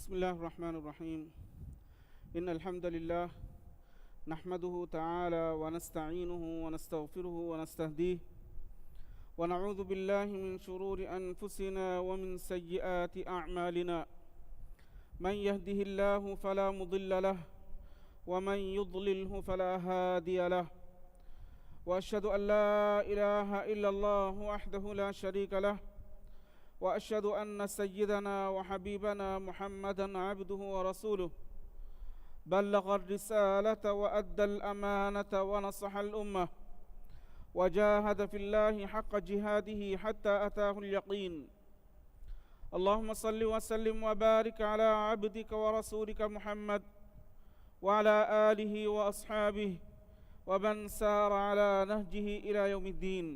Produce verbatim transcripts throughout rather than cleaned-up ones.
بسم الله الرحمن الرحيم. إن الحمد لله نحمده تعالى ونستعينه ونستغفره ونستهديه، ونعوذ بالله من شرور أنفسنا ومن سيئات أعمالنا. من يهده الله فلا مضل له، ومن يضلله فلا هادي له. وأشهد أن لا إله إلا الله وحده لا شريك له، وأشهد أن سيدنا وحبيبنا محمدا عبده ورسوله، بلغ الرسالة وأدى الأمانة ونصح الأمة، وجاهد في الله حق جهاده حتى أتاه اليقين. اللهم صل وسلم وبارك على عبدك ورسولك محمد وعلى آله وأصحابه ومن سار على نهجه إلى يوم الدين.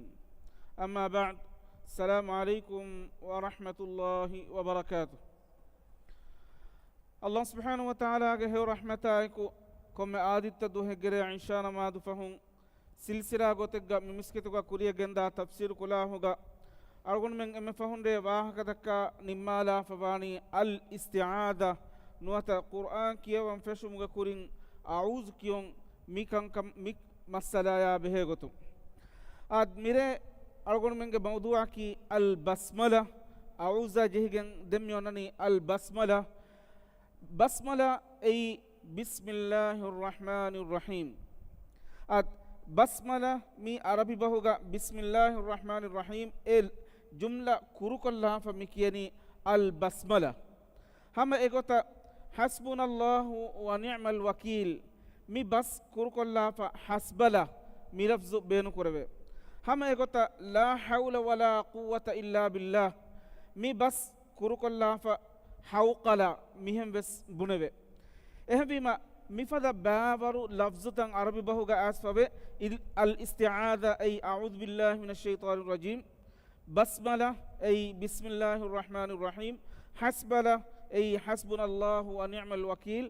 أما بعد. السلام عليكم ورحمة الله وبركاته. އައްލާހު ސުބްޙާނަހު ވަތަޢާލާގެ ހެޔޮ ރަޙްމަތާއެކު، ކޮންމެ އާދިއްތަ ދުވަހެއްގެ ރޭ ޢިޝާ ނަމާދު ފަހުން، ސިލްސިލާ ގޮތެއްގަ މި މިސްކިތުގަ ކުރިޔަށް ގެންދާ ތަފްސީރު ކުލާހުގަ އަޅުގަނޑުމެން އެންމެ ފަހުން ރޭ ވާހަކަދައްކާ ނިންމާލާފަ ވާނީ އަލް އިސްތިޢާޛާ ނުވަތަ ޤުރްއާން ކިޔަވަން ފެށުމުގެ ކުރިން އަޢޫޛު ކިޔުން، މި ކަންކަން މި މައްސަލާޔާ ބެހޭ ގޮތުން. އާދެ، މިރޭ އަޅުގަނޑުމެންގެ މައުޟޫޢަކީ އަލް ބަސްމަލާ. އަޢޫޛާ ޖެހިގެން ދެން މި އޮންނަނީ އަލް ބަސްމަލާ. ބަސްމަލާ އެއީ ބިސްމިއްލާހިއްރަޙްމާނިއްރަޙީމް. އާދެ، ބަސްމަލާ މީ ޢަރަބި ބަހުގަ ބިސްމިއްލާހިއްރަޙްމާނިއްރަޙީމް އެ ޖުމްލަ ކުރުކޮށްލާފަ މި ކިޔަނީ އަލް ބަސްމަލާ. ހަމަ އެގޮތަށް ޙަސްބުނައްލާހު ވަނިޢްމަލް ވަކީލް މި ބަސް ކުރުކޮށްލާފަ ޙަސްބަލާ މި ލަފްޒު ބޭނުންކުރެވޭ. ހަމަ އެގޮތަށް ލާ ޙައުލަ ވަލާ ޤުއްވަތަ އިއްލާ ބިއްލާހް މި ބަސް ކުރުކޮށްލާފަ ޙައުޤަލާ މިހެން ވެސް ބުނެވޭ. އެހެންވީމަ، މިފަދަ ބައިވަރު ލަފްޒުތައް ޢަރަބި ބަހުގަ އައިސްފަވޭ. އިލް-، އަލް އިސްތިޢާޛާ އެއީ އަޢޫޛު ބިއްލާހި މިނަށް ޝައިޠާނިއް ރަޖީމް. ބަސްމަލާ އެއީ ބިސްމިއްލާހިއްރަޙްމާނިއްރަޙީމް. ޙަސްބަލާ އެއީ ޙަސްބުނައްލާހު ވަނިޢްމަލް ވަކީލް.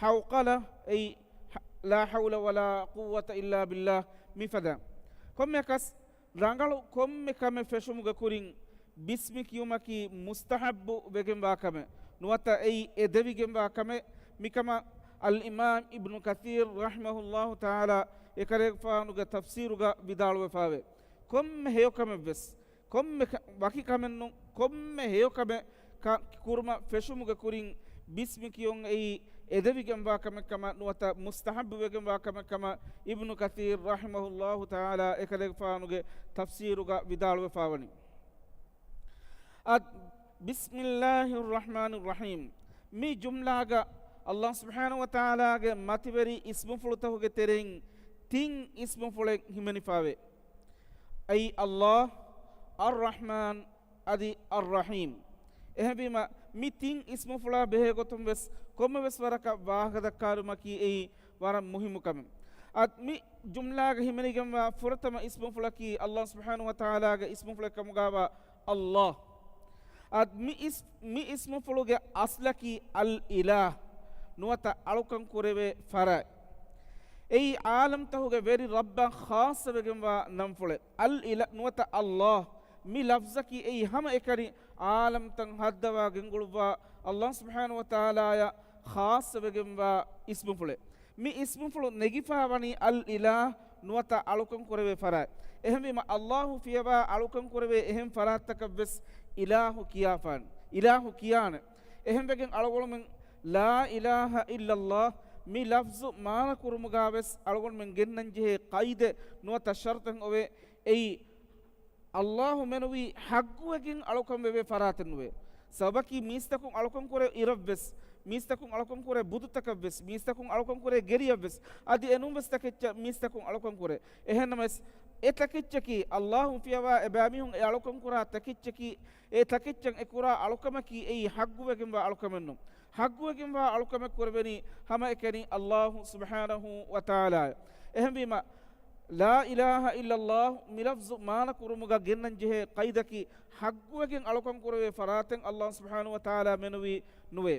ޙައުޤަލާ އެއީ ޙަ-، ލާ ޙައުލަ ވަލާ ޤުއްވަތަ އިއްލާ ބިއްލާހް މިފަދަ. ކޮންމެއަކަސް ރަނގަޅު ކޮންމެ ކަމެއް ފެށުމުގެ ކުރިން ބިސްމި ކިޔުމަކީ މުސްތަޙައްބު ވެގެންވާ ކަމެއް ނުވަތަ އެއީ އެދެވިގެންވާ ކަމެއް. މިކަމަށް އަލްއިމާމް އިބްނު ކަޘީރް ރަޙިމަހުއްލާހު ތަޢާލާ އެކަލޭގެފާނުގެ ތަފްސީރުގަ ވިދާޅުވެފާވޭ. ކޮންމެ ހެޔޮކަމެއްވެސް، ކޮންމެ ކަ-، ވަކި ކަމެއްނު، ކޮންމެ ހެޔޮކަމެއް ކަ-، ކުރުމަށް ފެށުމުގެ ކުރިން ބިސްމި ކިޔުން އެއީ އެދެވިގެންވާ ކަމެއް ކަމަށް ނުވަތަ މުސްތަޙައްބު ވެގެންވާ ކަމެއް ކަމަށް އިބްނު ކަޘީރް ރަޙިމަހުއްލާހު ތަޢާލާ އެކަލޭގެފާނުގެ ތަފްސީރުގަ ވިދާޅުވެފާވަނީ. އަދް، ބިސްމިއްލާހިއްރަޙްމާނިއްރަޙީމް. މި ޖުމްލާގަ އައްލާހު ސުބްޙާނަހު ވަތަޢާލާގެ މަތިވެރި އިސްމުފުޅުތަކުގެ ތެރެއިން ތިން އިސްމުފުޅެއް ހިމެނިފާވޭ. އެއީ އައްލާހް، އައްރަޙްމާން، އަދި އައްރަޙީމް. އެހެންވީމަ، މި ތިން އިސްމުފުޅާ ބެހޭގޮތުން ވެސް ކޮންމެވެސް ވަރަކަށް ވާހަކަދައްކާލުމަކީ އެއީ ވަރަށް މުހިއްމު ކަމެއް. އަދި މި ޖުމްލާގަ ހިމެނިގެންވާ ފުރަތަމަ އިސްމުފުޅަކީ އައްލާހު ސުބްޙާނަހު ވަތަޢާލާގެ އިސްމުފުޅެއް ކަމުގައިވާ އައްލާހް. އަދި މި އިސް-، މި އިސްމުފުޅުގެ އަސްލަކީ އަލް އިލާހް ނުވަތަ އަޅުކަން ކުރެވޭ ފަރާތް. އެއީ ޢާލަމްތަކުގެ ވެރި ރައްބަށް ޚާއްޞަވެގެންވާ ނަންފުޅެއް. އަލް އިލާ-، ނުވަތަ އައްލާހް މި ލަފްޒަކީ އެއީ ހަމައެކަނި ޢާލަމްތައް ހައްދަވާ ގެންގުޅުއްވާ އައްލާހު ސުބްޙާނަހު ވަތަޢާލާޔަށް ޚާއްޞަވެގެންވާ އިސްމުފުޅެއް. މި އިސްމުފުޅު ނެގިފާވަނީ އަލް އިލާހް ނުވަތަ އަޅުކަން ކުރެވޭ ފަރާތް. އެހެންވީމަ، އައްލާހު ފިޔަވާ އަޅުކަން ކުރެވޭ އެހެން ފަރާތްތަކަށްވެސް އިލާހު ކިޔާފާނެ، އިލާހު ކިޔާނެ. އެހެންވެގެން އަޅުގަނޑުމެން ލާ އިލާހަ އިއްލައްލާހް މި ލަފްޒު މާނަ ކުރުމުގަ ވެސް އަޅުގަނޑުމެން ގެންނަން ޖެހޭ ޤައިދެއް ނުވަތަ ޝަރުޠެއް އޮވޭ. އެއީ، އައްލާހު މެނުވީ ޙައްޤުވެގެން އަޅުކަން ވެވޭ ފަރާތެއް ނުވޭ. ސަބަބަކީ މީސްތަކުން އަޅުކަން ކުރޭ އިރަށްވެސް، މީސްތަކުން އަޅުކަން ކުރޭ ބުދުތަކަށްވެސް، މީސްތަކުން އަޅުކަން ކުރޭ ގެރިއަށްވެސް، އަދި އެނޫންވެސް ތަކެއްޗަށް މީސްތަކުން އަޅުކަން ކުރޭ. އެހެންނަމަވެސް، އެ ތަކެއްޗަކީ އައްލާހު ފިޔަވާ އެބައިމީހުން އެ އަޅުކަން ކުރާ ތަކެއްޗަކީ، އެ ތަކެއްޗަށް އެ ކުރާ އަޅުކަމަކީ އެއީ ޙައްޤުވެގެންވާ އަޅުކަމެއްނު. ޙައްޤުވެގެންވާ އަޅުކަމެއް ކުރެވެނީ ހަމައެކަނި އައްލާހު ސުބްޙާނަހު ވަތަޢާލާ. އެހެންވީމަ، ލާ އިލާހަ އިއްލައްލާހު މި ލަފްޒު މާނަ ކުރުމުގަ ގެންނަން ޖެހޭ ޤައިދަކީ، ޙައްޤުވެގެން އަޅުކަން ކުރެވޭ ފަރާތެއް އައްލާހު ސުބްޙާނަހު ވަތަޢާލާ މެނުވީ ނުވޭ.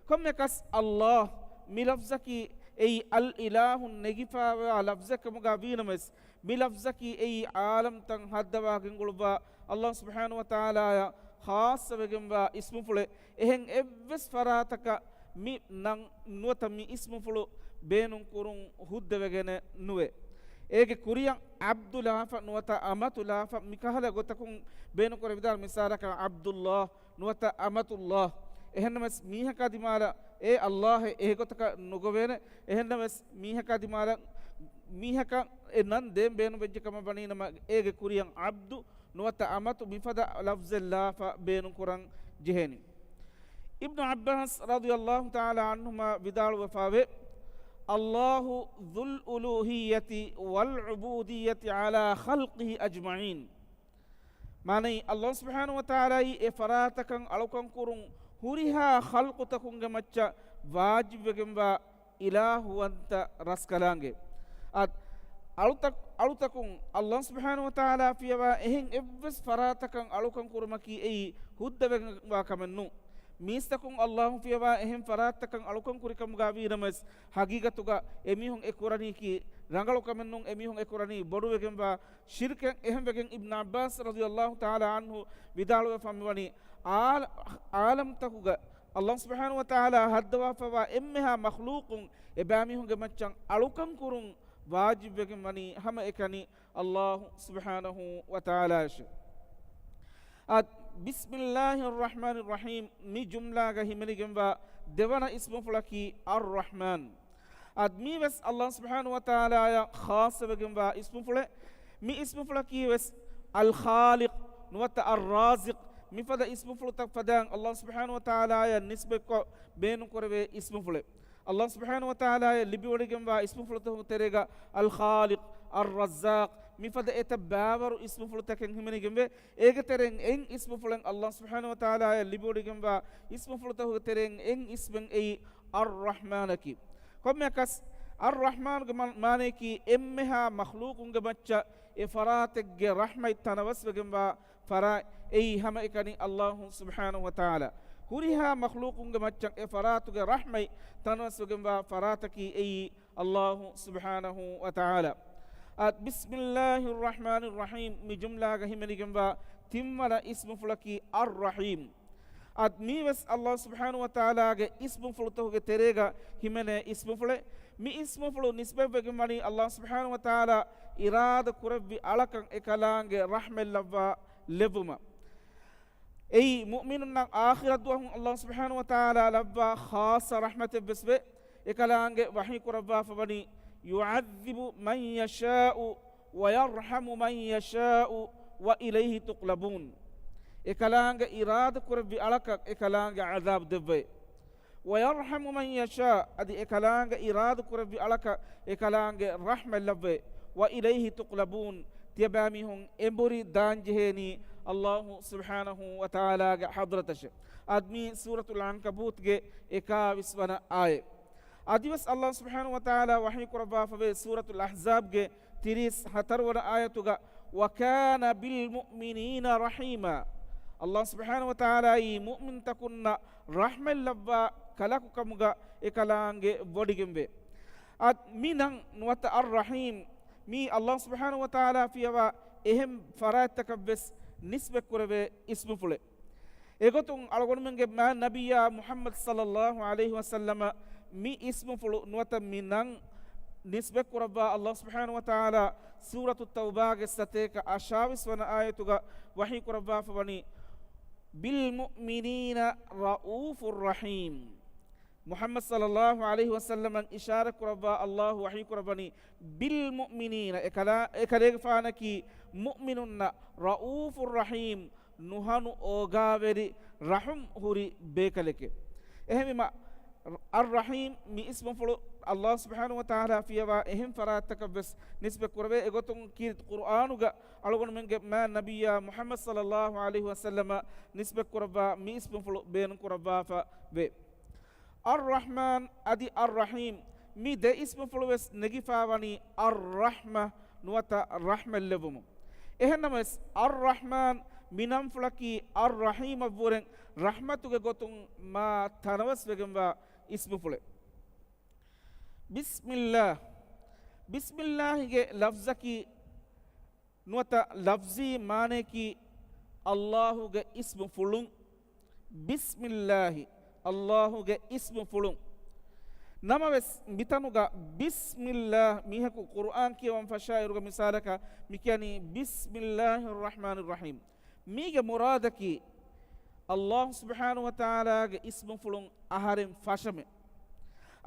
ކޮންމެއަކަސް އައްލާހް މި ލަފްޒަކީ އެއީ އަލް އިލާހު ނެގިފާވާ ލަފްޒެއް ކަމުގަ ވީނަމަވެސް، މި ލަފްޒަކީ އެއީ ޢާލަމްތައް ހައްދަވާ ގެންގުޅުއްވާ އައްލާހު ސުބްޙާނަހު ވަތަޢާލާޔަށް ޚާއްޞަވެގެންވާ އިސްމުފުޅެއް. އެހެން އެއްވެސް ފަރާތަކަށް މި ނަން ނުވަތަ މި އިސްމުފުޅު ބޭނުން ކުރުން ހުއްދަވެގެނެއް ނުވޭ. އޭގެ ކުރިއަށް ޢަބްދު ލާފަ ނުވަތަ އަމަތު ލާފަ މިކަހަލަ ގޮތަކުން ބޭނުންކުރެވިދާނެ. މިސާލަކަށް ޢަބްދުﷲ ނުވަތަ އަމަތުﷲ. އެހެންނަމަވެސް މީހަކާ ދިމާލަށް އޭ ﷲ އޭ ގޮތަކަށް ނުގޮވޭނެ. އެހެންނަމަވެސް މީހަކާ ދިމާލަށް މީހަކަށް އެ ނަން ދޭން ބޭނުންވެއްޖެ ކަމަށް ވަނީނަމަ، އޭގެ ކުރިއަށް ޢަބްދު ނުވަތަ އަމަތު މިފަދަ ލަފްޒެއް ލާފަ ބޭނުންކުރަން ޖެހޭނީ. އިބްނު ޢައްބާސް ރަޟިޔަﷲ ތަޢާލާ ޢަންހުމާ ވިދާޅުވެފާވޭ، اللَّهُ ذُو الْأُلُوهِيَّةِ وَالْعُبُودِيَّةِ عَلَى خَلْقِهِ أَجْمَعِينَ. މާނައީ، ﷲ ސުބްޙާނަހޫ ވަތަޢާލާއީ އެ ފަރާތަކަށް އަޅުކަން ކުރުން ހުރިހާ ޚަލްޤުތަކުންގެ މައްޗަށް ވާޖިބްވެގެންވާ އިލާހުވަންތަ ރަސްކަލާނގެ. އަދި އަޅުތަ-، އަޅުތަކުން ﷲ ސުބްޙާނަހޫ ވަތަޢާލާ ފިޔަވާ އެހެން އެއްވެސް ފަރާތަކަށް އަޅުކަން ކުރުމަކީ އެއީ ހުއްދަވެގެންވާ ކަމެއް ނޫން. މީސްތަކުން ﷲ ފިޔަވާ އެހެން ފަރާތަކަށް އަޅުކަން ކުރިކަމުގަ ވީނަމަވެސް، ޙަޤީޤަތުގަ އެމީހުން އެ ކުރަނީކީ ރަނގަޅު ކަމެއް ނޫން، އެމީހުން އެ ކުރަނީ ބޮޑުވެގެންވާ ޝިރްކެއް. އެހެންވެގެން އިބްނު ޢައްބާސް ރަޟިޔަﷲ ތަޢާލާ ޢަންހު ވިދާޅުވެފަ މިވަނީ، އާލ-، ޢާލަމްތަކުގަ ﷲ ސުބްޙާނަހޫ ވަތަޢާލާ ހައްދަވާފަވާ އެންމެހާ މަޚްލޫޤުން އެބައިމީހުންގެ މައްޗަށް އަޅުކަން ކުރުން ވާޖިބްވެގެން ވަނީ ހަމައެކަނި ﷲ ސުބްޙާނަހޫ ވަތަޢާލާއަށެވެ. އަދި بِسْمِ اللَّهِ الرَّحْمَٰنِ الرَّحِيمِ މި ޖުމްލާގަ ހިމެނިގެންވާ ދެވަނަ އިސްމުފުޅަކީ އައްރަޙްމާން. އަދި މީވެސް ﷲ ސުބްޙާނަހޫ ވަތަޢާލާއަށް ޚާއްޞަވެގެންވާ އިސްމުފުޅެއް. މި އިސްމުފުޅަކީވެސް އަލްޚާލިޤް ނުވަތަ އައްރާޒިޤް މިފަދަ އިސްމުފުޅުތައް ފަދައިން ﷲ ސުބްޙާނަހޫ ވަތަޢާލާއަށް ނިސްބަތްކޮށް ބޭނުންކުރެވޭ އިސްމުފުޅެއް. ﷲ ސުބްޙާނަހޫ ވަތަޢާލާއަށް ލިބިވޮޑިގެންވާ އިސްމުފުޅުތަކުގެ ތެރޭގަ އަލްޚާލިޤް، އައްރައްޒާޤް މިފަދަ އެތައް ބައިވަރު އިސްމުފުޅުތަކެއް ހިމެނިގެންވޭ. އޭގެ ތެރެއިން އެއް އިސްމުފުޅެއް ﷲ ސުބްޙާނަހޫ ވަތަޢާލާއަށް ލިބިވޮޑިގެންވާ އިސްމުފުޅުތަކުގެ ތެރެއިން އެއް އިސްމެއް އެއީ އައްރަޙްމާނަކީ. ކޮންމެއަކަސް އައްރަޙްމާނުގެ މަ-، މާނަޔަކީ އެންމެހާ މަޚްލޫޤުންގެ މައްޗަށް އެ ފަރާތެއްގެ ރަޙްމަތް ތަނަވަސްވެގެންވާ ފަރާތް އެއީ ހަމައެކަނި ﷲ ސުބްޙާނަހޫ ވަތަޢާލާ. ހުރިހާ މަޚްލޫޤުންގެ މައްޗަށް އެ ފަރާތުގެ ރަޙްމަތް ތަނަވަސްވެގެންވާ ފަރާތަކީ އެއީ ﷲ ސުބްޙާނަހޫ ވަތަޢާލާ. އަދި بِسْمِ اللَّهِ الرَّحْمَٰنِ الرَّحِيمِ މި ޖުމްލާގަ ހިމެނިގެންވާ ތިންވަނަ އިސްމުފުޅަކީ އައްރަޙީމް. އަދި މީވެސް ﷲ ސުބްޙާނަހޫ ވަތަޢާލާގެ އިސްމުފުޅުތަކުގެ ތެރޭގަ ހިމެނޭ އިސްމުފުޅެއް. މި އިސްމުފުޅު ނިސްބަތްވެގެން ވަނީ ﷲ ސުބްޙާނަހޫ ވަތަޢާލާ އިރާދަ ކުރެއްވި އަޅަކަށް އެކަލާނގެ ރަޙްމަތް ލައްވާ ލެއްވުމަށް. އެއީ މުއުމިނުންނަށް އާޚިރަތް ދުވަހު ﷲ ސުބްޙާނަހޫ ވަތަޢާލާ ލައްވާ ޚާއްޞަ ރަޙްމަތެއްވެސް ވޭ. އެކަލާނގެ ވަޙީ ކުރައްވާފަ ވަނީ، يُعَذِّبُ مَن يَشَاءُ وَيَرْحَمُ مَن يَشَاءُ وَإِلَيْهِ تُقْلَبُونَ. އެކަލާނގެ އިރާދަ ކުރެއްވި އަޅަކަށް އެކަލާނގެ ޢަޛާބު ދެއްވައޭ. وَيَرْحَمُ مَن يَشَاءُ، އަދި އެކަލާނގެ އިރާދަ ކުރެއްވި އަޅަކަށް އެކަލާނގެ ރަޙްމަތް ލައްވައޭ. وَإِلَيْهِ تُقْلَبُونَ، ތިޔަބައިމީހުން އެނބުރި ދާންޖެހޭނީ ﷲ ސުބްޙާނަހޫ ވަތަޢާލާގެ ޙަޟްރަތަށެވެ. އަދި މީ ސޫރަތުލް ޢަންކަބޫތުގެ އެކާވީސް ވަނަ އާޔަތް. އަދިވެސް ﷲ ސުބްޙާނަހޫ ވަތަޢާލާ ވަޙީ ކުރައްވާފަވޭ ސޫރަތުލް އަޙްޒާބްގެ ތިރީސް ހަތަރު ވަނަ އާޔަތުގަ، وَكَانَ بِالْمُؤْمِنِينَ رَحِيمًا. ﷲ ސުބްޙާނަހޫ ވަތަޢާލާއީ މުއުމިންތަކުންނަށް ރަޙްމަތް ލައްވާ ކަލަކު ކަމުގަ އެކަލާނގެ ވޮޑިގެންވޭ. އަދި މި ނަން ނުވަތަ އައްރަޙީމް މީ ﷲ ސުބްޙާނަހޫ ވަތަޢާލާ ފިޔަވާ އެހެން ފަރާތްތަކަށްވެސް ނިސްބަތްކުރެވޭ އިސްމުފުޅެއް. އެގޮތުން އަޅުގަނޑުމެންގެ މާތް ނަބިއްޔާ މުޙައްމަދު ޞައްލައްލާހު ޢަލައިހި ވަސައްލަމަ މި އިސްމުފުޅު ނުވަތަ މި ނަން ނިސްބަތްކުރައްވާ ﷲ ސުބްޙާނަހޫ ވަތަޢާލާ ސޫރަތު ތައުބާގެ ސަތޭކަ އަށާވީސް ވަނަ އާޔަތުގަ ވަޙީ ކުރައްވާފަ ވަނީ، بِالْمُؤْمِنِينَ رَءُوفٌ رَحِيمٌ. މުޙައްމަދު ޞައްލައްލާހު ޢަލައިހި ވަސައްލަމަށް އިޝާރަތް ކުރައްވާ ﷲ ވަޙީ ކުރައްވަނީ، ބިލް މުއުމިނީނަ، އެކަލާ-، އެކަލޭގެފާނަކީ މުއުމިނުންނަށް ރައޫފުއް ރަޙީމް، ނުހަނު އޯގާވެރި ރަޙުމް ހުރި ބޭކަލެކެވެ. އެހެންވީމަ، އައްރަޙީމް މި އިސްމުފުޅު ﷲ ސުބްޙާނަހޫ ވަތަޢާލާ ފިޔަވާ އެހެން ފަރާތްތަކަށްވެސް ނިސްބަތް ކުރެވޭ. އެގޮތުން ކީރިތި ޤުރުއާނުގަ އަޅުގަނޑުމެންގެ މާތް ނަބިއްޔާ މުޙައްމަދު ޞައްލައްލާހު ޢަލައިހި ވަސައްލަމަށް ނިސްބަތް ކުރައްވާ މި އިސްމުފުޅު ބޭނުން ކުރައްވާފަ ވޭ. އައްރަޙްމާން އަދި އައްރަޙީމް މި ދެ އިސްމުފުޅުވެސް ނެގިފާވަނީ އައްރަޙްމަ ނުވަތަ ރަޙްމަތް ލެއްވުމުން. އެހެންނަމަވެސް، އައްރަޙްމާން މި ނަންފުޅަކީ އައްރަޙީމަށްވުރެން ރަޙްމަތުގެ ގޮތުން މާ ތަނަވަސްވެގެންވާ އިސްމުފުޅެއް. ބިސްމިއްލާހް. ބިސްމިއްލާހިގެ ލަފްޒަކީ ނުވަތަ ލަފްޒީ މާނަޔަކީ ﷲ ގެ އިސްމުފުޅުން. ބިސްމިއްލާހި، ﷲ ގެ އިސްމުފުޅުން. ނަމަވެސް، މިތަނުގަ ބިސްމިއްލާހް މީހަކު ޤުރުއާން ކިޔަވަން ފަށާއިރުގަ މިސާލަކަށް މި ކިޔަނީ ބިސްމިއްލާހިއްރަޙްމާނިއްރަޙީމް. މީގެ މުރާދަކީ، ﷲ ސުބްޙާނަހޫ ވަތަޢާލާގެ އިސްމުފުޅުން އަހަރެން ފަށަމެ.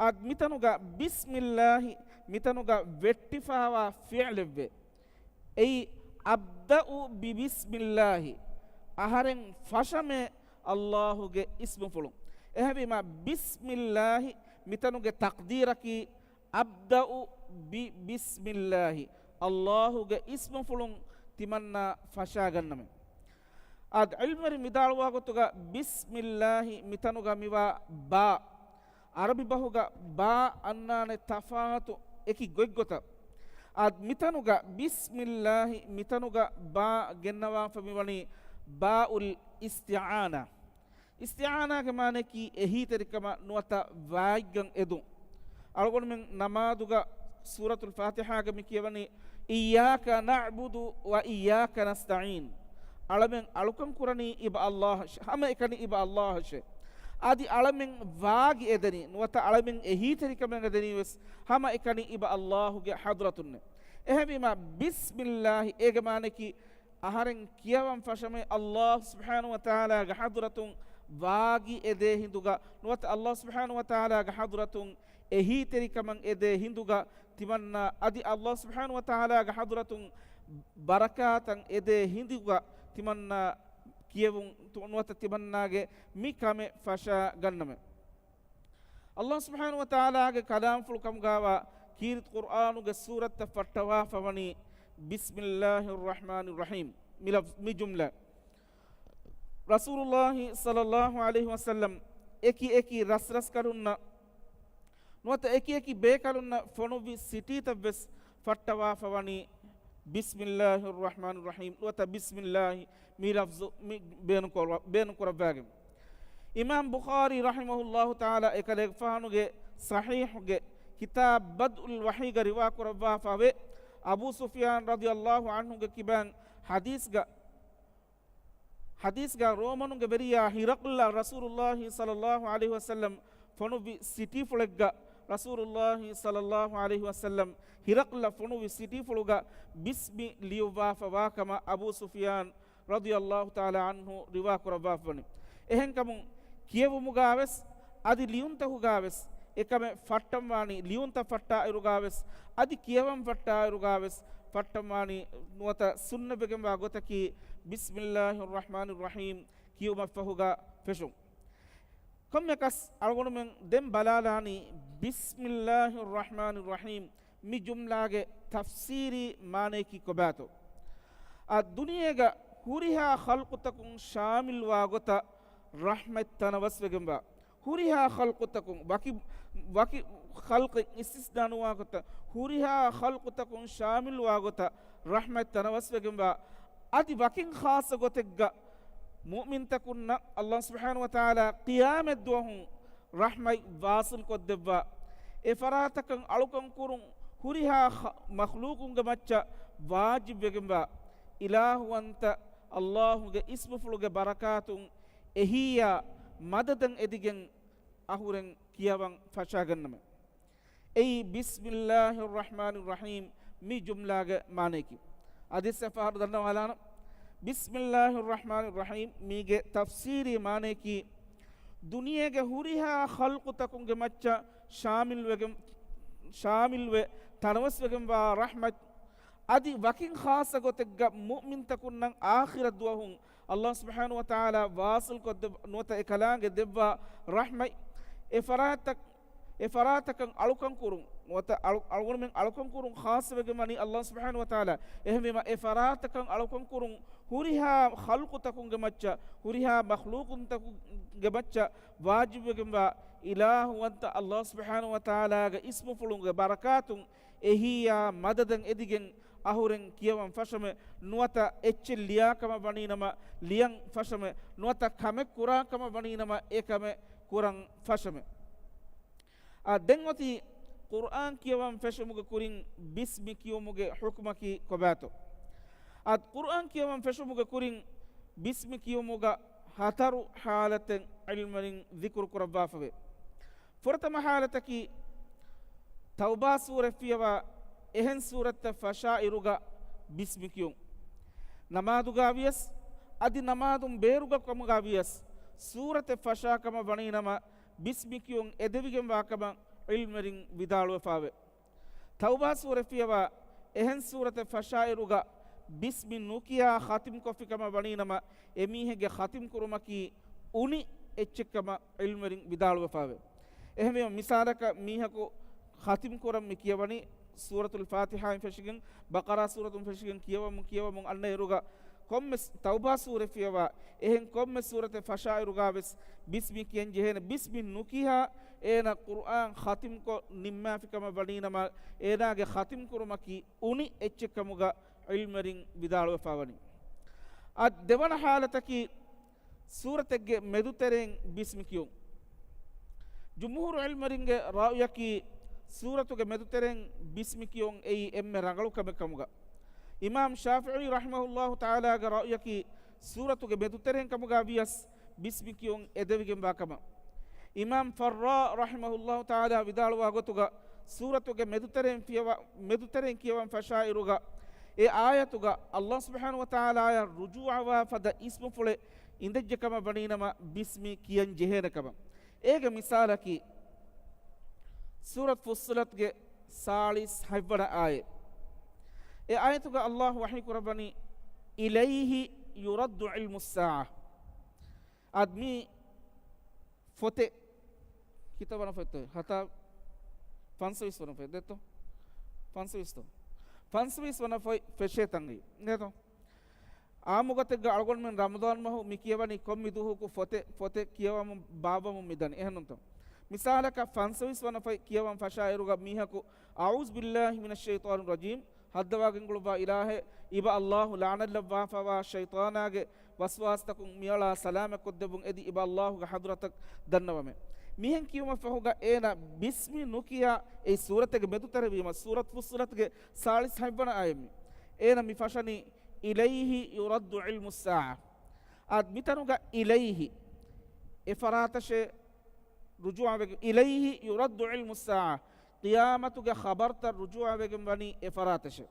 އަދި މިތަނުގަ ބިސްމިއްލާހި، މިތަނުގަ ވެއްޓިފައިވާ ފިޢުލެއްވޭ. އެއީ، އަބްދައު ބިބިސްމިއްލާހި، އަހަރެން ފަށަމޭ ﷲ ގެ އިސްމުފުޅުން. އެހެންވީމަ، ބިސްމިއްލާހި މިތަނުގެ ތަޤްދީރަކީ، އަބްދައު ބިބިސްމިއްލާހި، ﷲ ގެ އިސްމުފުޅުން ތިމަންނާ ފަށާގަންނަމޭ. އަދި ޢިލްމުވެރިން ވިދާޅުވާ ގޮތުގަ، ބިސްމިއްލާހި މިތަނުގަ މިވާ ބާ، ޢަރަބި ބަހުގަ ބާ އަންނާނެ ތަފާތު އެކި ގޮތްގޮތަށް. އަދި މިތަނުގަ ބިސްމިއްލާހި މިތަނުގަ ބާ ގެންނަވާފަ މިވަނީ ބާއުލް އިސްތިޢާނާ. އިސްތިޢާނާގެ މާނަޔަކީ އެހީތެރިކަމަށް ނުވަތަ ވާތްގަން އެދުން. އަޅުގަނޑުމެން ނަމާދުގަ ސޫރަތުލް ފާތިޙާގަ މި ކިޔަވަނީ، "إِيَّاكَ نَعْبُدُ وَإِيَّاكَ نَسْتَعِينُ." އަޅަމެން އަޅުކަން ކުރަނީ އިބަ ﷲ އަށެ، ހަމައެކަނި އިބަ ﷲ އަށެ. އަދި އަޅަމެން ވާގި އެދެނީ، ނުވަތަ އަޅަމެން އެހީތެރިކަމެއް އެދެނީ ވެސް ހަމައެކަނި އިބަ ﷲ ގެ ޙަޟްރަތުންނޭ. އެހެންވީމަ، ބިސްމިއްލާހި އޭގެ މާނަޔަކީ އަހަރެން ކިޔަވަން ފަށަމޭ ﷲ ސުބްޙާނަހޫ ވަތަޢާލާގެ ޙަޟްރަތުން ވާގި އެދޭ ހިނދުގަ، ނުވަތަ ﷲ ސުބްޙާނަހޫ ވަތަޢާލާގެ ޙަޟްރަތުން އެހީތެރިކަމަށް އެދޭ ހިނދުގަ ތިމަންނާ، އަދި ﷲ ސުބްޙާނަހޫ ވަތަޢާލާގެ ޙަޟްރަތުން ބަރަކާތަށް އެދޭ ހިނދުގަ ތިމަންނާ ކިޔެވުން، ނުވަތަ ތިމަންނާގެ މި ކަމެއް ފަށާ ގަންނަމޭ. ﷲ ސުބްޙާނަހޫ ވަތަޢާލާގެ ކަލާމްފުޅު ކަމުގައިވާ ކީރިތި ޤުރްއާނުގެ ސޫރަތްތައް ފައްޓަވާފަ ވަނީ، "بِسْمِ اللَّهِ الرَّحْمَٰنِ الرَّحِيمِ" މި ލަފްޒު، މި ޖުމްލަ. ރަސޫލުﷲ ޞައްލަﷲ ޢަލައިހި ވަސައްލަމް އެކި އެކި ރަސްރަސްކަލުންނަށް ނުވަތަ އެކި އެކި ބޭކަލުންނަށް ފޮނުއްވި ސިޓީތައް ވެސް ފައްޓަވާފަ ވަނީ، "بِسْمِ اللَّهِ الرَّحْمَٰنِ الرَّحِيمِ" ނުވަތަ "بِسْمِ اللَّهِ" މި ލަފްޒު މި ބޭނުންކުރަ-، ބޭނުންކުރައްވާގެން. އިމާމް ބުޚާރީ ރަޙިމަހުﷲ ތަޢާލާ އެކަލޭގެފާނުގެ ޞަޙީޙުގެ ކިތާބު ބަދްއުލް ވަޙީގަ ރިވާކުރައްވާފަވޭ، އަބޫ ސުފްޔާން ރަޟިޔަﷲ ޢަންހުގެ ކިބައިން ޙަދީޘްގަ، ޙަދީޘްގަ ރޯމަނުންގެ ވެރިޔާ ހިރަޤްލަށް ރަސޫލުﷲ ޞައްލަﷲ ޢަލައިހި ވަސައްލަމް ފޮނުއްވި ސިޓީފުޅެއްގަ، ރަސޫލުﷲ ޞައްލަﷲ ޢަލައިހި ވަސައްލަމް ހިރަޤްލަށް ފޮނުއްވި ސިޓީފުޅުގަ ބިސްމި ލިޔުއްވާފަ ވާކަމަށް އަބޫ ސުފްޔާން ރަޟިޔަﷲ ތަޢާލާ ޢަންހު ރިވާކުރައްވާފަވަނީ. އެހެންކަމުން ކިޔެވުމުގަވެސް އަދި ލިޔުންތަކުގަވެސް އެކަމެއް ފައްޓަންވާނީ، ލިޔުންތައް ފައްޓާއިރުގަވެސް އަދި ކިޔަވަން ފައްޓާއިރުގަވެސް ފައްޓަންވާނީ ނުވަތަ ސުންނަތްވެގެންވާ ގޮތަކީ، "بِسْمِ اللَّهِ الرَّحْمَٰنِ الرَّحِيمِ" ކިޔުމަށްފަހުގަ ފެށުން. ކޮންމެއަކަސް އަޅުގަނޑުމެން ދެން ބަލާލާނީ، "بِسْمِ اللَّهِ الرَّحْمَٰنِ الرَّحِيمِ" މި ޖުމްލާގެ ތަފްސީރީ މާނަޔަކީ ކޮބާތޯ؟ އަދި ދުނިޔޭގަ ހުރިހާ ޚަލްޤުތަކުން ޝާމިލްވާ ގޮތަށް ރަޙްމަތް ތަނަވަސްވެގެންވާ، ހުރިހާ ޚަލްޤުތަކުން، ވަކި، ވަކި ޚަލްޤެއް އިސްތިސްނާ ނުވާ ގޮތަށް، ހުރިހާ ޚަލްޤުތަކުން ޝާމިލްވާ ގޮތަށް ރަޙްމަތް ތަނަވަސްވެގެންވާ، އަދި ވަކިން ޚާއްޞަ ގޮތެއްގަ މުއުމިންތަކުންނަށް ﷲ ސުބްޙާނަހޫ ވަތަޢާލާ ޤިޔާމަތްދުވަހު ރަޙްމަތް ވާޞިލް ކޮށްދެއްވާ، އެފަރާތަކަށް އަޅުކަން ކުރުން ހުރިހާ ޚަ-، މަޚްލޫޤުންގެ މައްޗަށް ވާޖިބްވެގެންވާ އިލާހުވަންތަ ﷲ ގެ އިސްމުފުޅުގެ ބަރަކާތުން އެހީއާ މަދަދަށް އެދިގެން އަހުރެން ކިޔަވަން ފަށާގަންނަމެ. އެއީ، "بِسْمِ اللَّهِ الرَّحْمَٰنِ الرَّحِيمِ" މި ޖުމްލާގެ މާނަޔަކީ. އަދި އެއްފަހަރު ދަންނަވާލާނަން. "بِسْمِ اللَّهِ الرَّحْمَٰنِ الرَّحِيمِ" މީގެ ތަފްސީރީ މާނަޔަކީ، ދުނިޔޭގެ ހުރިހާ ޚަލްޤުތަކުންގެ މައްޗަށް ޝާމިލްވެގެން، ޝާމިލްވެ ތަނަވަސްވެގެންވާ ރަޙްމަތް، އަދި ވަކިން ޚާއްޞަ ގޮތެއްގަ މުއުމިންތަކުންނަށް އާޚިރަތް ދުވަހު ﷲ ސުބްޙާނަހޫ ވަތަޢާލާ ވާޞިލް ކޮށްދެއްވާ، ނުވަތަ އެކަލާނގެ ދެއްވާ ރަޙްމަތް، އެ ފަރާތަކަށް، އެ ފަރާތަކަށް އަޅުކަން ކުރުން، ނުވަތަ އަޅު-، އަޅުގަނޑުމެން އަޅުކަން ކުރުން ޚާއްޞަވެގެން ވަނީ ﷲ ސުބްޙާނަހޫ ވަތަޢާލާ. އެހެންވީމަ، އެ ފަރާތަކަށް އަޅުކަން ކުރުން ހުރިހާ ޚަލްޤުތަކުންގެ މައްޗަށް، ހުރިހާ މަޚްލޫޤުންތަކުންގެ މައްޗަށް ވާޖިބްވެގެންވާ އިލާހުވަންތަ ﷲ ސުބްޙާނަހޫ ވަތަޢާލާގެ އިސްމުފުޅުންގެ ބަރަކާތުން އެހީއާ މަދަދަށް އެދިގެން އަހުރެން ކިޔަވަން ފަށަމެ، ނުވަތަ އެއްޗެއް ލިޔާ ކަމަށް ވަނީނަމަ ލިޔަން ފަށަމެ، ނުވަތަ ކަމެއް ކުރާ ކަމަށް ވަނީނަމަ އެ ކަމެއް ކުރަން ފަށަމެ. އާ، ދެން އޮތީ ޤުރްއާން ކިޔަވަން ފެށުމުގެ ކުރިން ބިސްމި ކިޔުމުގެ ޙުކުމަކީ ކޮބާތޯ؟ އާ، ޤުރްއާން ކިޔަވަން ފެށުމުގެ ކުރިން ބިސްމި ކިޔުމުގަ ހަތަރު ޙާލަތެއް ޢިލްމުވެރިން ޛިކުރު ކުރައްވާފަވޭ. ފުރަތަމަ ޙާލަތަކީ، ތައުބާ ސޫރަތް ފިޔަވާ އެހެން ސޫރަތެއް ފަށާއިރުގަ ބިސްމި ކިޔުން. ނަމާދުގަ ވިޔަސް، އަދި ނަމާދުން ބޭރުގަ ކަމުގަ ވިޔަސް، ސޫރަތެއް ފަށާ ކަމަށް ވަނީނަމަ، ބިސްމި ކިޔުން އެދެވިގެންވާ ކަމަށް ޢިލްމުވެރިން ވިދާޅުވެފަވޭ. ތައުބާ ސޫރަތް ފިޔަވާ އެހެން ސޫރަތެއް ފަށާއިރުގަ ބިސްމި ނުކިޔާ ޚަތިމް ކޮށްފި ކަމަށް ވަނީނަމަ، އެމީހެއްގެ ޚަތިމް ކުރުމަކީ އުނި އެއްޗެއް ކަމަށް ޢިލްމުވެރިން ވިދާޅުވެފަވޭ. އެހެންވީމަ، މިސާލަކަށް މީހަކު ޚަތިމް ކުރަން މި ކިޔަވަނީ ސޫރަތުލް ފާތިޙާއިން ފެށިގެން، ބަޤަރާ ސޫރަތުން ފެށިގެން ކިޔަވަމުން ކިޔަވަމުން އަންނައިރުގަ، ކޮންމެސް ތައުބާ ސޫރަތް ފިޔަވާ އެހެން ކޮންމެސް ސޫރަތެއް ފަށާއިރުގަ ވެސް ބިސްމި ކިޔަން ޖެހޭނެ. ބިސްމި ނުކިޔާ އޭނަ ޤުރްއާން ޚަތިމްކޮށް ނިންމާފި ކަމަށް ވަނީނަމަ، އޭނާގެ ޚަތިމް ކުރުމަކީ އުނި އެއްޗެއް ކަމުގަ ޢިލްމުވެރިން ވިދާޅުވެފަވަނީ. އަދި ދެވަނަ ޙާލަތަކީ، ސޫރަތެއްގެ މެދުތެރެއިން ބިސްމި ކިޔުން. ޖުމްހޫރު ޢިލްމުވެރިންގެ ރައުޔަކީ، ސޫރަތުގެ މެދުތެރެއިން ބިސްމި ކިޔުން އެއީ އެންމެ ރަނގަޅު ކަމެއް ކަމުގަ. އިމާމް ޝާފިޢީ ރަޙިމަހުﷲ ތަޢާލާގެ ރައުޔަކީ، ސޫރަތުގެ މެދުތެރެއިން ކަމުގަ ވިޔަސް، ބިސްމި ކިޔުން އެދެވިގެންވާ ކަމަށް. އިމާމް ފައްރާ ރަޙިމަހުﷲ ތަޢާލާ ވިދާޅުވާ ގޮތުގަ، ސޫރަތުގެ މެދުތެރެއިން ފިޔަވަ-، މެދުތެރެއިން ކިޔަވަން ފަށާއިރުގަ، އެ އާޔަތުގަ ﷲ ސުބްޙާނަހޫ ވަތަޢާލާއަށް ރުޖޫޢަވާ ފަދަ އިސްމުފުޅެއް އިނދެއްޖެ ކަމަށް ވަނީނަމަ، ބިސްމި ކިޔަން ޖެހޭނެ ކަމަށް. އޭގެ މިސާލަކީ، ސޫރަތު ފުއްޞިލަތުގެ ސާޅީސް ހަތްވަނަ އާޔަތް. އެ އާޔަތުގަ ﷲ ވަޙީ ކުރައްވަނީ، "إليه يرد علم الساعة." އަދި މި ފޮތެއް ކިތައް ވަނަ ފޮތެއް؟ ހަތާ ފަންސަވީސް ވަނަ ފޮތެއް ދެއްތޯ؟ ފަންސަވީސްތޯ؟ ފަންސަވީސް ވަނަ ފޮތް ފެށޭ ތަން ނޭތޯ؟ އާއްމު ގޮތެއްގަ އަޅުގަނޑުމެން ރަމަޟާން މަހު މި ކިޔަވަނީ ކޮންމެ ދުވަހަކު ފޮތެއް، ފޮތެއް ކިޔަވަމުން ބާއްވަމުން މި ދަނީ. އެހެންނޫންތޯ؟ މިސާލަކަށް ފަންސަވީސް ވަނަ ފޮތް ކިޔަވަން ފަށާއިރުގަ މީހަކު "أعوذ بالله من الشيطان الرجيم" ހައްދަވާ ގެންގުޅުއްވާ އިލާހޭ، އިބަ ﷲ ލަޢުނަތްލައްވާފަވާ ޝައިޠާނާގެ ވަސްވާސްތަކުން މިއަޅާ ސަލާމަތްކޮށްދެއްވުން އެދި އިބަ ﷲގެ ޙަޟްރަތަށް ދަންނަވަމޭ. މިހެން ކިޔުމަށްފަހުގަ އޭނަ ބިސްމި ނުކިޔާ އެއީ ސޫރަތެއްގެ މެދުތެރެވީމަ، ސޫރަތު ފުއްޞިލަތުގެ ސާޅީސް ހަތްވަނަ އާޔަތް މި. އޭނަ މި ފަށަނީ، "إليه يرد علم الساعة." އާ، މިތަނުގަ އިލައިހި އެފަރާތަށޭ ރުޖޫޢަވެގެން، "إليه يرد علم الساعة." ޤިޔާމަތުގެ ޚަބަރުތައް ރުޖޫޢަވެގެން ވަނީ އެފަރާތަށޭ.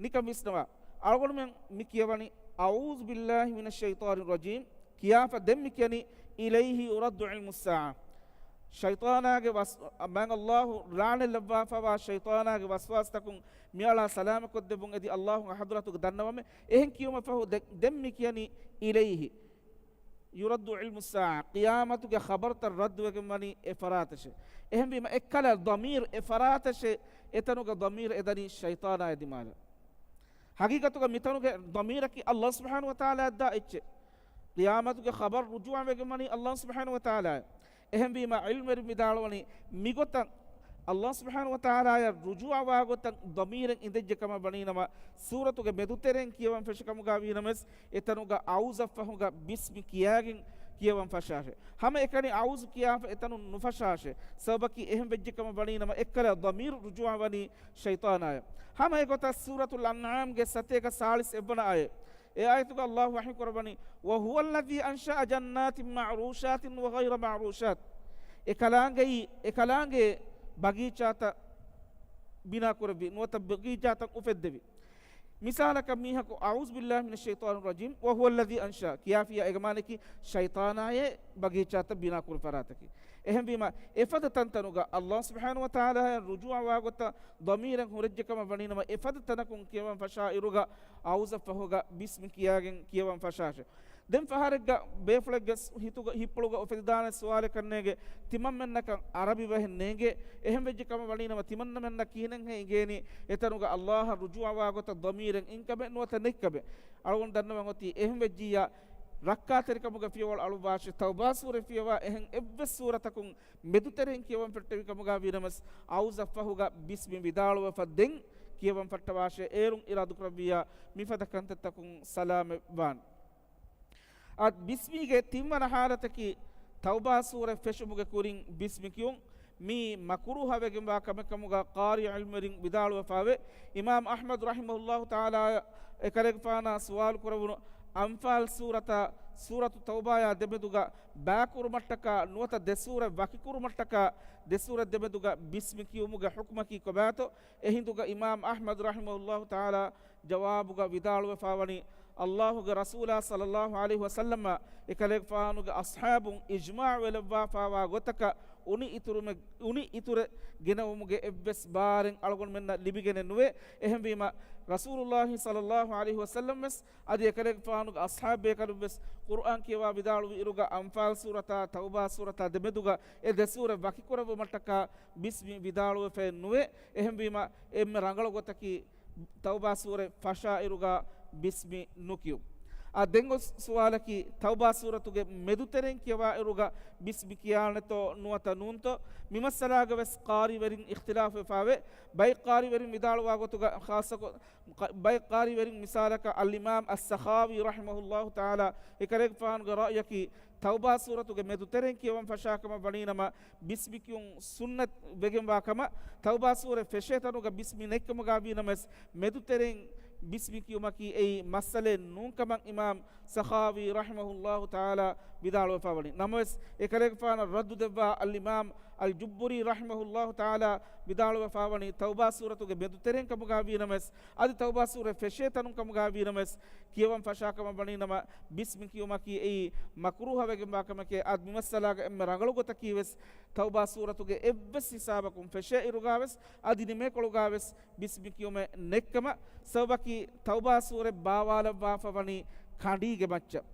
ނިކަން ވިސްނަވާ. އަޅުގަނޑުމެން މި ކިޔަވަނީ، "أعوذ بالله من الشيطان الرجيم" ކިޔާފަ ދެން މި ކިޔަނީ، "إليه يرد علم الساعة." ޝައިޠާނާގެ ވަސް-، މާތް ﷲ ލަޢުނަތްލައްވާފަވާ ޝައިޠާނާގެ ވަސްވާސްތަކުން މިއަޅާ ސަލާމަތްކޮށްދެއްވުން އެދި ﷲގެ ޙަޟްރަތުގަ ދަންނަވަމޭ. އެހެން ކިޔުމަށްފަހު ދެ-، ދެން މި ކިޔަނީ، "إليه يرد علم الساعة." ޤިޔާމަތުގެ ޚަބަރުތައް ރައްދުވެގެން ވަނީ އެ ފަރާތަށޭ. އެހެންވީމަ، އެއްކަލަ ޟަމީރު އެ ފަރާތަށޭ، އެތަނުގަ ޟަމީރު އެދަނީ ޝައިޠާނާ ދިމާލަށް. ޙަޤީޤަތުގަ މިތަނުގެ ޟަމީރަކީ ﷲ ސުބްޙާނަހޫ ވަތަޢާލާއަށްދާ އެއްޗެއް. ޤިޔާމަތުގެ ޚަބަރު ރުޖޫޢަވެގެން ވަނީ ﷲ ސުބްޙާނަހޫ ވަތަޢާލާއަށް. އެހެންވީމަ، ޢިލްމުވެރިން ވިދާޅުވަނީ، މިގޮތަށް ﷲ ސުބްޙާނަހޫ ވަތަޢާލާއަށް ރުޖޫޢަވާ ގޮތަށް ޟަމީރެއް އިނދެއްޖެ ކަމަށް ވަނީނަމަ، ސޫރަތުގެ މެދުތެރެއިން ކިޔަވަން ފެށި ކަމުގަ ވީނަމަވެސް، އެތަނުގަ އަޢޫޛަށްފަހުގަ ބިސްމި ކިޔާގެން ކިޔަވަން ފަށާށޭ. ހަމައެކަނި އަޢޫޛު ކިޔާފަ އެތަނުން ނުފަށާށޭ. ސަބަބަކީ އެހެން ވެއްޖެ ކަމަށް ވަނީނަމަ، އެއްކަލަ ޟަމީރު ރުޖޫޢަވަނީ ޝައިޠާނާއަށް. ހަމަ އެގޮތަށް ސޫރަތުލް އަންޢާމްގެ ސަތޭކަ ސާޅީސް އެއްވަނަ އާޔަތް. އެ އާޔަތުގަ ﷲ ވަޙީ ކުރައްވަނީ، "وهو الذي أنشأ جنات معروشات وغير معروشات." އެކަލާނގެއީ، އެކަލާނގެ ބަގީޗާތައް ބިނާ ކުރެއްވި، ނުވަތަ ބަގީޗާތައް އުފެއްދެވި. މިސާލަކަށް މީހަކު، "أعوذ بالله من الشيطان الرجيم، وهو الذي أنشأ" ކިޔާފިޔާ އޭގެ މާނައަކީ ޝައިޠާނާއޭ ބަގީޗާތައް ބިނާ ކުރި ފަރާތަކީ. އެހެންވީމަ، އެފަދަ ތަންތަނުގަ ﷲ ސުބްޙާނަހޫ ވަތަޢާލާއަށް ރުޖޫޢަވާ ގޮތަށް ޟަމީރެއް ހުރެއްޖެ ކަމަށް ވަނީނަމަ، އެފަދަ ތަނަކުން ކިޔަވަން ފަށާ އިރުގަ އަޢޫޛަށްފަހުގަ ބިސްމި ކިޔާގެން ކިޔަވަން ފަށާށޭ. ދެން ފަހަރެއްގަ ބޭފުޅެއްގެ ހިތުގަ، ހިތްޕުޅުގަ އުފެދިދާނެ ސުވާލެއް ކަންނޭނގެ، ތިމަންމެންނަކަށް ޢަރަބި ބަހެއް ނޭނގޭ. އެހެން ވެއްޖެ ކަމަށް ވަނީނަމަ، ތިމަންނަމެންނަށް ކިހިނެއްހޭ އިނގޭނީ؟ އެތަނުގަ ﷲއަށް ރުޖޫޢަވާ ގޮތަށް ޟަމީރެއް އިންކަމެއް ނުވަތަ ނެތްކަމެއް؟ އަޅުގަނޑު ދަންނަވަން އޮތީ އެހެން ވެއްޖިއްޔާ، ރައްކާތެރިކަމުގެ ފިޔަވަޅު އަޅުއްވާށޭ. ތައުބާ ސޫރަތް ފިޔަވާ އެހެން އެއްވެސް ސޫރަތަކުން މެދުތެރެއިން ކިޔަވަން ފެއްޓެވި ކަމުގަ ވީނަމަވެސް، އަޢޫޛަށްފަހުގަ ބިސްމި ވިދާޅުވެފަ ދެން ކިޔަވަން ފައްޓަވާށޭ. އޭރުން އިރާދުކުރެއްވިއްޔާ، މިފަދަ ކަންތައްތަކުން ސަލާމަތްވާން. އަދި ބިސްމީގެ ތިންވަނަ ޙާލަތަކީ، ތައުބާ ސޫރަތް ފެށުމުގެ ކުރިން ބިސްމި ކިޔުން. މީ މަކުރޫހަވެގެންވާ ކަމެއް ކަމުގަ ޤާރީ ޢިލްމުވެރިން ވިދާޅުވެފައެވެ. އިމާމް އަޙްމަދު ރަޙިމަހުﷲ ތަޢާލާ އެކަލޭގެފާނާ ސުވާލު ކުރެވުނު އަންފާލް ސޫރަތާ ސޫރަތު ތައުބާޔާ ދެމެދުގަ ބާކުރުމަށްޓަކާ ނުވަތަ ދެ ސޫރަތް ވަކިކުރުމަށްޓަކާ ދެ ސޫރަތް ދެމެދުގަ ބިސްމި ކިޔުމުގެ ޙުކުމަކީ ކޮބާތޯ؟ އެހިނދުގަ އިމާމް އަޙްމަދު ރަޙިމަހުﷲ ތަޢާލާ ޖަވާބުގަ ވިދާޅުވެފާވަނީ، ﷲގެ ރަސޫލާ ޞައްލަﷲ ޢަލައިހި ވަސައްލަމަ އެކަލޭގެފާނުގެ އަޞްޙާބުން އިޖްމާޢު ވެލައްވާފާވާ ގޮތަކަށް އުނި އިތުރުމެ-، އުނި އިތުރެއް ގެނައުމުގެ އެއްވެސް ބާރެއް އަޅުގަނޑުމެންނަށް ލިބިގެނެއް ނުވޭ. އެހެންވީމަ، ރަސޫލުﷲ ޞައްލަﷲ ޢަލައިހި ވަސައްލަމް ވެސް އަދި އެކަލޭގެފާނުގެ އަޞްޙާބުބޭކަލުން ވެސް ޤުރްއާން ކިޔަވާ ވިދާޅުވި އިރުގަ އަންފާލް ސޫރަތާ ތައުބާ ސޫރަތާ ދެމެދުގަ އެ ދެ ސޫރަތް ވަކިކުރެއްވުމަށްޓަކާ ބިސްމި ވިދާޅުވެފައެއް ނުވޭ. އެހެންވީމަ، އެންމެ ރަނގަޅު ގޮތަކީ ތައުބާ ސޫރަތް ފަށާ އިރުގަ ބިސްމި ނުކިޔުން. އާ، ދެން އޮތް ސުވާލަކީ، ތައުބާ ސޫރަތުގެ މެދުތެރެއިން ކިޔަވާ އިރުގަ ބިސްމި ކިޔާނެތޯ ނުވަތަ ނޫންތޯ؟ މިމައްސަލާގަ ވެސް ޤާރީވެރިން އިޚްތިލާފުވެފާވޭ. ބައެއް ޤާރީވެރިން ވިދާޅުވާ ގޮތުގަ ޚާއްޞަކޮށް، ބައެއް ޤާރީވެރިން މިސާލަކަށް އަލްއިމާމް އައްސަޚާވީ ރަޙިމަހުﷲ ތަޢާލާ އެކަލޭގެފާނުގެ ރައުޔަކީ، ތައުބާ ސޫރަތުގެ މެދުތެރެއިން ކިޔަވަން ފަށާކަމަށް ވަނީނަމަ، ބިސްމި ކިޔުން ސުންނަތް ވެގެންވާ ކަމަށް، ތައުބާ ސޫރަތް ފެށޭ ތަނުގަ ބިސްމި ނެތްކަމުގަ ވީނަމަވެސް، މެދުތެރެއިން ބިސްމި ކިޔުމަކީ އެއީ މައްސަލައެއް ނޫންކަމަށް އިމާމް ސަޚާވީ ރަޙިމަހުﷲ ތަޢާލާ ވިދާޅުވެފާވަނީ. ނަމަވެސް، އެކަލޭގެފާނަށް ރައްދު ދެއްވާ އަލްއިމާމް އަލްޖުއްބުރީ ރަޙިމަހުﷲ ތަޢާލާ ވިދާޅުވެފާވަނީ، ތައުބާ ސޫރަތުގެ މެދުތެރެއިން ކަމުގަ ވީނަމަވެސް، އަދި ތައުބާ ސޫރަތް ފެށޭ ތަނުން ކަމުގަ ވީނަމަވެސް، ކިޔަވަން ފަށާކަމަށް ވަނީނަމަ، ބިސްމި ކިޔުމަކީ އެއީ މަކްރޫހަ ވެގެންވާ ކަމެކޭ. އަދި މިމައްސަލާގަ އެންމެ ރަނގަޅު ގޮތަކީ ވެސް، ތައުބާ ސޫރަތުގެ އެއްވެސް ހިސާބަކުން ފެށޭ އިރުގަ ވެސް، އަދި ނިމޭކޮޅުގަ ވެސް ބިސްމި ކިޔުމެއް ނެތްކަމަށް. ސަބަބަކީ، ތައުބާ ސޫރަތް ބާވާލައްވާފަ ވަނީ ކަނޑީގެ މައްޗަށް.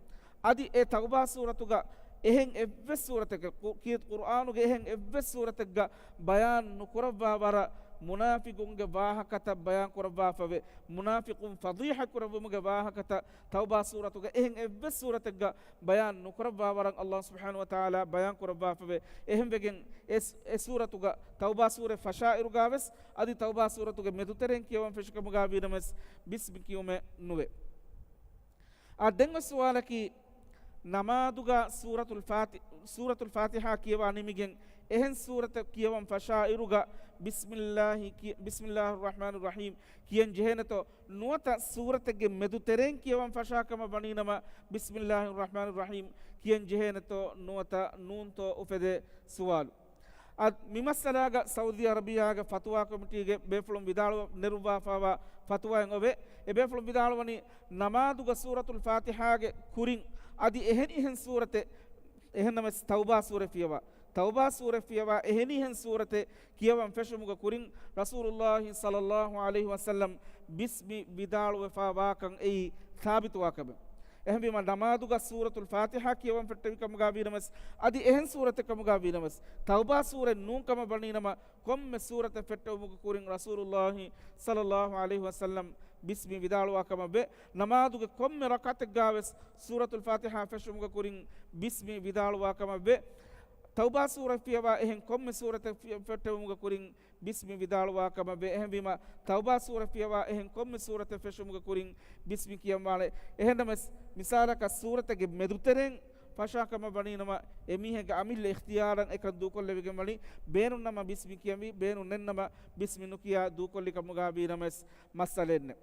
އަދި އެ ތައުބާ ސޫރަތުގަ އެހެން އެއްވެސް ސޫރަތެއްގެ، ކު-، ކީރިތި ޤުރްއާނުގެ އެހެން އެއްވެސް ސޫރަތެއްގަ ބަޔާން ނުކުރައްވާ ވަރަށް މުނާފިޤުންގެ ވާހަކަތައް ބަޔާން ކުރައްވާފަވޭ. މުނާފިޤުން ފަޟީޙަތް ކުރެއްވުމުގެ ވާހަކަތައް ތައުބާ ސޫރަތުގެ އެހެން އެއްވެސް ސޫރަތެއްގަ ބަޔާން ނުކުރައްވާ ވަރަށް ﷲ ސުބްޙާނަހޫ ވަތަޢާލާ ބަޔާން ކުރައްވާފަވޭ. އެހެންވެގެން އެ ސް-، އެ ސޫރަތުގަ ތައުބާ ސޫރަތް ފަށާ އިރުގަ ވެސް، އަދި ތައުބާ ސޫރަތުގެ މެދުތެރެއިން ކިޔަވަން ފެށިކަމުގަ ވީނަމަވެސް، ބިސްމި ކިޔުމެއް ނުވޭ. އާ، ދެން އޮތް ސުވާލަކީ، ނަމާދުގަ ސޫރަތުލް ފާތި-، ސޫރަތުލް ފާތިޙާ ކިޔަވާ ނިމިގެން، އެހެން ސޫރަތެއް ކިޔަވަން ފަށާ އިރުގަ، ބިސްމިއްލާހި ކި-، ބިސްމިއްލާހި ރަޙްމާނި ރަޙީމް ކިޔަން ޖެހޭނެތޯ؟ ނުވަތަ ސޫރަތެއްގެ މެދުތެރެއިން ކިޔަވަން ފަށާކަމަށް ވަނީނަމަ، ބިސްމިއްލާހި ރަޙްމާނި ރަޙީމް ކިޔަން ޖެހޭނެތޯ ނުވަތަ ނޫންތޯ އުފެދޭ ސުވާލު. އަދި މިމައްސަލާގަ ސައުދީ އަރަބިއްޔާގެ ފަތުވާ ކޮމިޓީގެ ބޭފުޅުން ވިދާޅު ނެރުއްވާފާވާ ފަތުވާއެއް އޮވޭ. އެ ބޭފުޅުން ވިދާޅުވަނީ، ނަމާދުގަ ސޫރަތުލް ފާތިޙާގެ ކުރިން އަދި އެހެނިހެން ސޫރަތެއް، އެހެންނަމަވެސް ތައުބާ ސޫރަ ފިޔަވާ، ތައުބާ ސޫރަ ފިޔަވާ އެހެނިހެން ސޫރަތެއް ކިޔަވަން ފެށުމުގެ ކުރިން، ރަސޫލުﷲ ޞައްލަﷲ ޢަލައިހި ވަސައްލަމް ބިސްމި ވިދާޅުވެފާވާކަން އެއީ ސާބިތުވާ ކަމެއް. އެހެންވީމަ، ނަމާދުގަ ސޫރަތުލް ފާތިޙާ ކިޔަވަން ފެއްޓެވި ކަމުގަ ވީނަމަވެސް، އަދި އެހެން ސޫރަތެއް ކަމުގަ ވީނަމަވެސް، ތައުބާ ސޫރަތް ނޫން ކަމަށް ވަނީނަމަ، ކޮންމެ ސޫރަތެއް ފެއްޓެވުމުގެ ކުރިން ރަސޫލުﷲ ޞައްލަﷲ ޢަލައިހި ވަސައްލަމް ބިސްމި ވިދާޅުވާ ކަމަށް ވޭ. ނަމާދުގެ ކޮންމެ ރަކްޢަތެއްގަ ވެސް ސޫރަތުލް ފާތިޙާ ފެށުމުގެ ކުރިން ބިސްމި ވިދާޅުވާ ކަމަށް ވޭ. ތައުބާ ސޫރަ ފިޔަވާ އެހެން ކޮންމެ ސޫރަތެއް ފިޔަ-، ފެއްޓެވުމުގެ ކުރިން ބިސްމި ވިދާޅުވާ ކަމަށް ވޭ. އެހެންވީމަ، ތައުބާ ސޫރަ ފިޔަވާ އެހެން ކޮންމެ ސޫރަތެއް ފެށުމުގެ ކުރިން ބިސްމި ކިޔަންވާނެ. އެހެންނަމަވެސް، މިސާލަކަށް ސޫރަތެއްގެ މެދުތެރެއިން ފަށާ ކަމަށް ވަނީނަމަ، އެމީހެއްގެ އަމިއްލަ އިޚްތިޔާރަށް އެކަން ދޫކޮށްލެވިގެން ވަނީ، ބޭނުންނަމަ ބިސްމި ކިޔަންވީ، ބޭނުން ނެތްނަމަ ބިސްމި ނުކިޔާ ދޫކޮށްލި ކަމުގަ ވީނަމަވެސް މައްސަލައެއް ނެތް.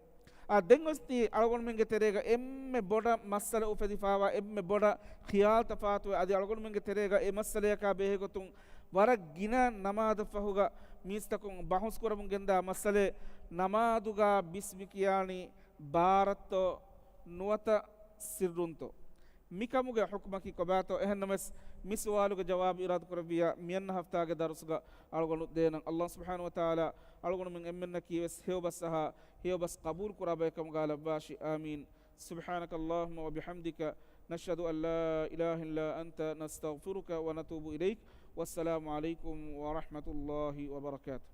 އާ، ދެން އޮތީ އަޅުގަނޑުމެންގެ ތެރޭގަ އެންމެ ބޮޑަށް މައްސަލަ އުފެދިފާވާ، އެންމެ ބޮޑަށް ޚިޔާލު ތަފާތުވެ، އަދި އަޅުގަނޑުމެންގެ ތެރޭގަ އެ މައްސަލަޔަކާ ބެހޭގޮތުން ވަރަށް ގިނަ ނަމާދަށް ފަހުގަ މީސްތަކުން ބަހުސް ކުރަމުން ގެންދާ މައްސަލައެއް، ނަމާދުގަ ބިސްމި ކިޔާނީ ބާރަށްތޯ ނުވަތަ ސިއްރުންތޯ؟ މިކަމުގެ ޙުކުމަކީ ކޮބާތޯ؟ އެހެންނަމަވެސް، މި ސުވާލުގެ ޖަވާބު އިރާދަކުރެއްވިއްޔާ، މިއަންނަ ހަފްތާގެ ދަރުސުގަ އަޅުގަނޑު ދޭނަން. ﷲ ސުބްޙާނަހޫ ވަތަޢާލާ އަޅުގަނޑުމެން އެންމެންނަކީވެސް ހެޔޮބަސްއަހާ، ހެޔޮބަސް ޤަބޫލުކުރާ ބައެއްކަމުގަ ލައްވާށި. އާމީން. سبحانك اللهم وبحمدك، نشهد أن لا إله إلا أنت، نستغفرك ونتوب إليك. والسلام عليكم ورحمة الله وبركاته.